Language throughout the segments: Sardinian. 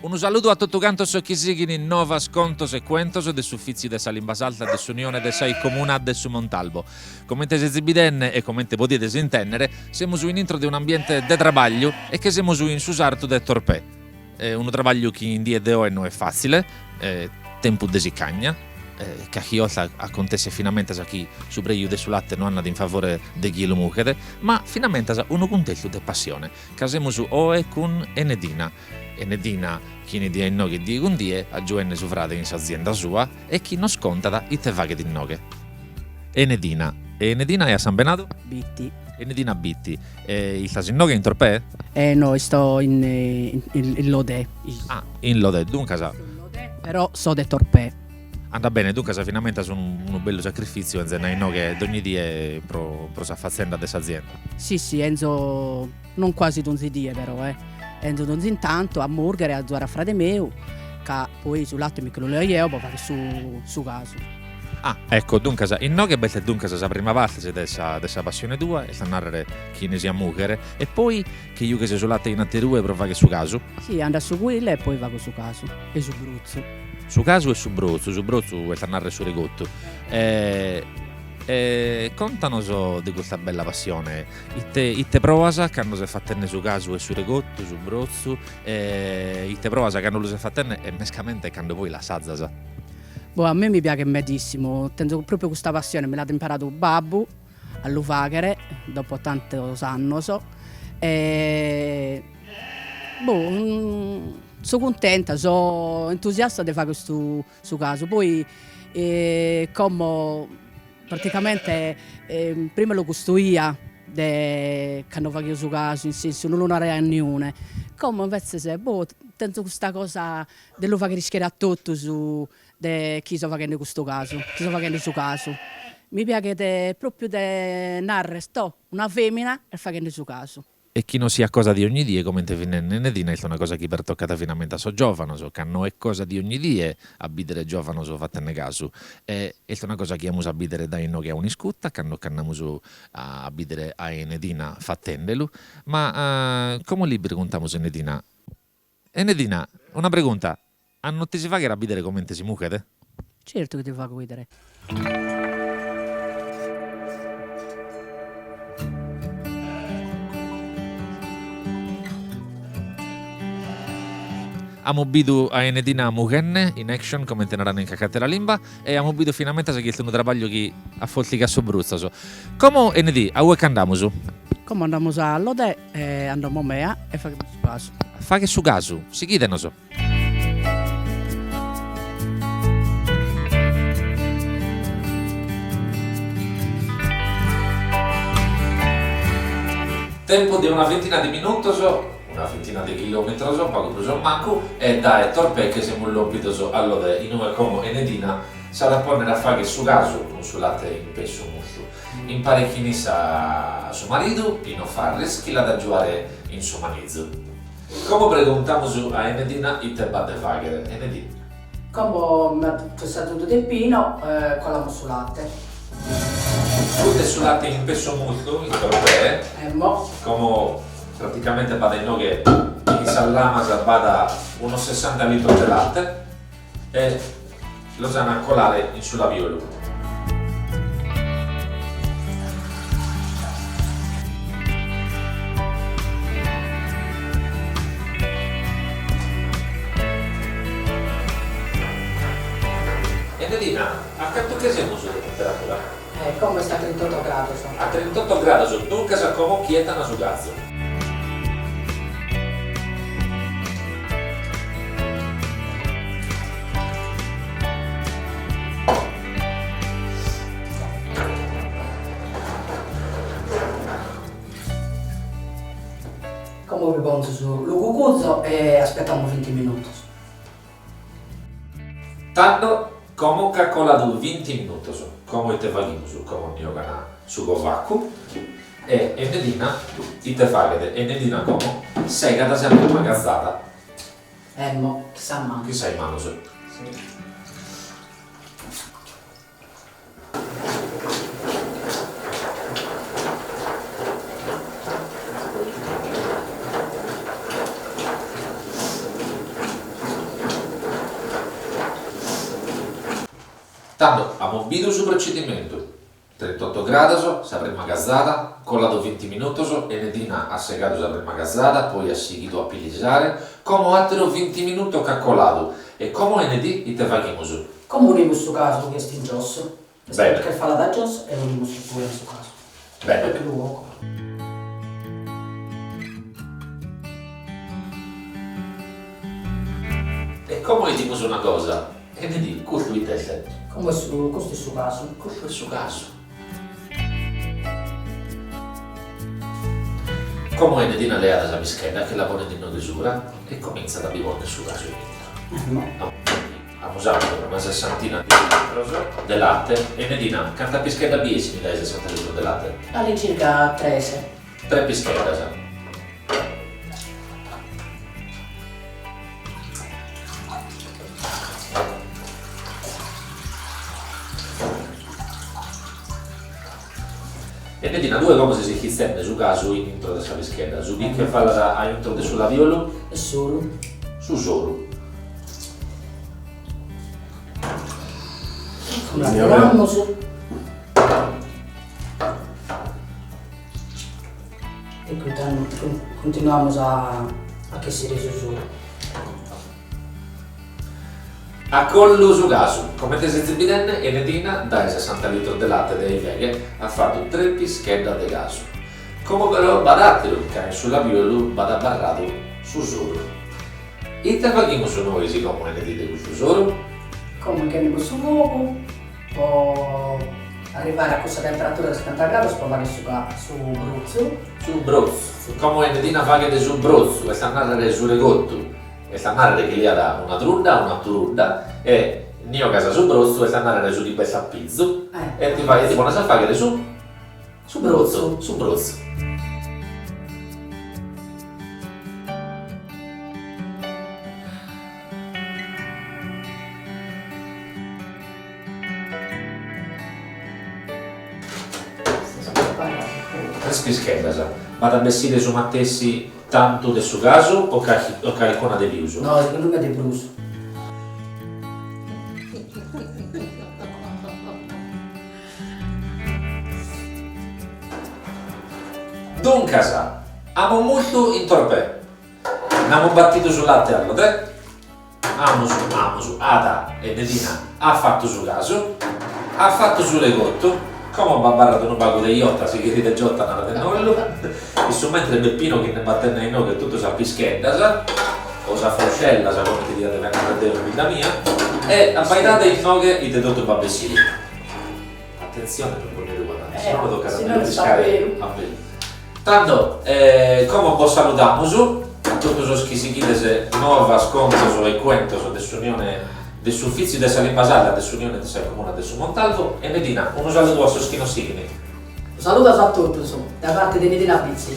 Unu saludu a totu cantos chi sighin Novas, Contos e Cuentos de s'Ufìtziu de sa Limba Sarda de s'Unione de sas Comunas de su Montalbo. Comente sezis bidende e comente podides intèndere, semus in intro de un'ambiente de trabagliu e che semus in su sartu de Torpè. Unu trabagliu chi in die de oe no est fàtzile, tempus de sicagna, carchi 'olta acontesset finamentas chi su preju de su latte no andat in favore de chie lu mughet, ma finamentas unu cuntestu de passione, ca semus oe cun Enedina. Enedina chi 'enit a inoghe die cun die agiuende su frade in s'azienda sua e chi nos contat ite faghet inoghe. Enedina. Enedina e a sambenadu? Bitti. Enedina Bitti. E istas inoghe in Torpè? Eh no, isto in in Lodè. Ah, in Lodè, duncas. In Lodè, però so de Torpè. Andat bene, duncas finamentas unu bellu sacrifìtziu 'enzende a inoghe dogni die pro pro sa fatzenda de s'azienda. Si si, 'enzo non quasi donzi die però eh, 'enzo donzi intantu a murghere a azuare a frade meu, ca poi su latte mi che lu leo jeo po fagher su su casu. Ah, ecco, duncas inoghe b'est duncas sa prima parte de sa de sa passione tua, est a narrer chi 'enis a mughere, e poi che jughes su latte in aterue pro fagher su casu? Si, ando a su cuile e poi fago su casu e su brutzu. Su casu e su brotzu, su brotzu est a narrer su regottu. E e contanos de custa bella passione, ite ite proas cando ses fatende su casu e su regottu, su brotzu, e ite proas cando lu ses fatende e mescamente cando poi l'assazas? Boh, a mie mi piaghet medissimu, tenzo propriu custa passione, mi l'at imparadu babbu a lu faghere dopo tantos annos e boh so cuntenta, so entusiasta de fagher custu su casu, poi como praticamente prima lu custoia de cando faghio su casu, in sensu non lu naraia a niune, como inveces boh tenzo custa cosa de lu fagher ischire a totus de chi so faghende custu casu, chi so faghende su casu. Mi piaghet propriu de narrer, toh, una femina est faghende su casu. E chi no siat cosa di ogni die, comente fit nende Enedina, est una cosa chi pertocat finamentas sos giòvanos, ca no est cosa di ogni die a bìdere giòvanos fatende casu. E est una cosa chi amus a bìdere dae inoghe a un'iscuta, cando ch'andamus a bìdere a Enedina fatendelu. Ma como li preguntamus Enedina, Enedina, una pregunta, a no ti si fagher a bìdere comente si mughet? Certu chi ti fago bìdere. Amus bidu a Enedina mughende, in action, comente naran in carchi àtera limba, e amus bidu finamentas chi est unu trabagliu chi afortigat sos brutzos. Como, Enedì, a ue ch'andamus? Como andamus a Lodè E a domo mea e faghimus su casu. A fagher su casu, sighidenos. Tempu de una vintina de minutos, una vintina de chilòmetros, pagu prus o mancu, e dae Torpè che semus lòmpidos a Lodè, in ue como Enedina s'at a pònnere a fagher su casu cun su late in pessu mutzu. Impare chin issa su maridu, Pino Farris, chi l'at a agiuare in su manizu. Como preguntamus a Enedina ite b'at de fàghere. Enedì. Como cun s'agiudu de Pino colamus su late. Custu est su late in pessu mutzu, in Torpè. Emmo. Como praticamente b'at inoghe in sas lamas b'at unos sessanta litros de late e Los an a colare in su labiolu. Enedina, a cantu che semus de temperatura? Eh, como est a trintotto grados. A trintotto grados, duncas como chi 'etan su casu. Como bi ponzo su lu cuguzo e aspetamus vinti minutos. Tando, como ch'at coladu vinti minutos, como ite faghimus? Como ndi 'ogan su covaccu e Enedina ite faghet? Enedina como segat sa prima cazada. Emmo, chi sa manu. Chi sas manos. Si. Amus bidu su procedimentu, Trintotto grados, sa prima casada, coladu vinti minutos, Enedina at segadu sa prima casada, poi at sighidu a pilisare, como àteros vinti minutos ch'at coladu, e como Enedì ite faghimus? Como unimus su casu chi est in giosso, est ch'est faladu a giosso e unimus poi a su casu. Bene. Poi lu 'ogo. E como 'idimus una cosa, Enedì, custu ite est? Como est su, custu est su casu. Custu est su casu. Como Enedina leat sa pischedda che la ponet inoghe subra e comintzat a bi ponner su casu in intro. Amus àpidu una sessantina de litros de late. Enedina, canta pischedda bi essin dae sessanta litros de late? All'incirca tres. Tres pischeddas. Enedina, tue como ses ischitzende su casu in intro de sa pischedda, su chi che falat a intro de su labiolu? Est s'oru. Su soru. L'amus. E continuamus a chessire su soru. Acollu su casu. Comente sezis bidende, Enedina, dae sessanta litros de late de 'iveghe, at fatu tres pischeddas de casu. Como però b'at àteru, ca in su labiolu b'at abarradu su soru. Ite faghimus nois como Enedì de custu soru? Como inchendimus su fogu po arrivare a cussa temperatura de setanta grados po fagher su su brotzu. Su brotzu. Como Enedina faghet su brotzu, est a nàrrere su regottu. Est a nàrrere chi leat una trudda, una turudda, e ndi 'ogas su brotzu, est a nàrrere su chi b'est a pizu, e ti faghet, ti pones a fàghere su su brotzu, su brotzu. Tres pischeddas. B'at a bessire su matessi tantu de su casu o o calicuna de pius? No, segundu me de prus. Duncas, amus multu in Torpè. Nd'amus batidu su late a Lodè. Amus, amus, at, Enedina at fatu su casu, at fatu su regottu, como b'abarrat unu pagu de jota, si cherides jota naradennollu, in su mentre Peppino chi nd'est batende a inoghe totu sas pischeddas, o sas froscellas comente diat dever narrer deo in bidda mia, e abbaidade inoghe ite totu b'at bessidu. Atentzione non bos nde ruat, si nono tocat a nde lu piscare a bellu. Tando, como bos saludamus, a totu sos chi sighides Novas, Contos e Cuentos de s'Unione de s'Ufìtziu de sa Limba Sarda de s'Unione de sas Comunas de su Montalvo. Enedina, unu saludu a sos chi nos sighin. Saludos a totus, dae parte de Enedina Bitzi.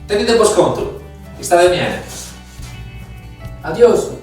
Tenidebos contu. Istade bene. Adiosu.